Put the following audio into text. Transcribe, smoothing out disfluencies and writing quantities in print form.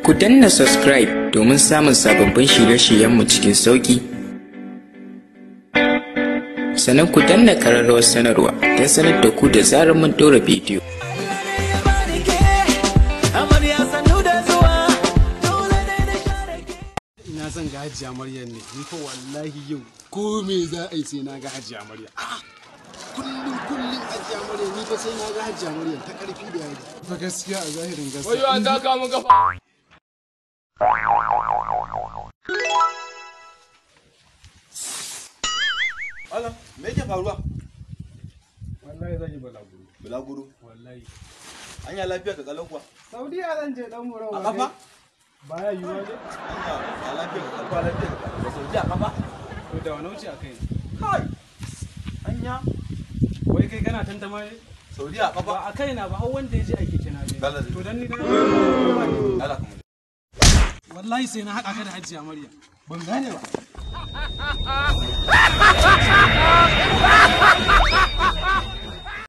Ku danna subscribe domin samun sababbin shirye-shiryenmu cikin sauƙi. Sannan ku danna ƙararrawar sanarwa don sanar da ku da zarar mun ɗora bidiyo. Ina son ga Hajiya Maryam ne, ni fa wallahi yau ko me za a yi sai na ga Hajiya Maryam. Kullum kullum Hajiya Maryam, ni fa sai na ga Hajiya Maryam ta karfi da yaji. Fa gaskiya a zahirin gaskiya. Wayo an taka mun kafa. Malam, me yake faruwa? Wallahi zan yi balaguro. Bulaguro. Wallahi. Anya lafiya ka kalau kuwa? Saudiya zan je dan murawa. A kafa? Baya yiwuwa ne? Anya ba lafiya ka kalau, ba lafiya ka kalau. Ba Saudiya a kafa? To da wani wuce a kai. Kai. Anya Wai kai kana tantama ne? Saudiya a kafa? Ba a kaina ba har wanda ya je a keke na je. Dala zai. To dan ni na Allah kuma. wallahi sai na haɗa ka da Hajiya Maryam. Ban gane ba.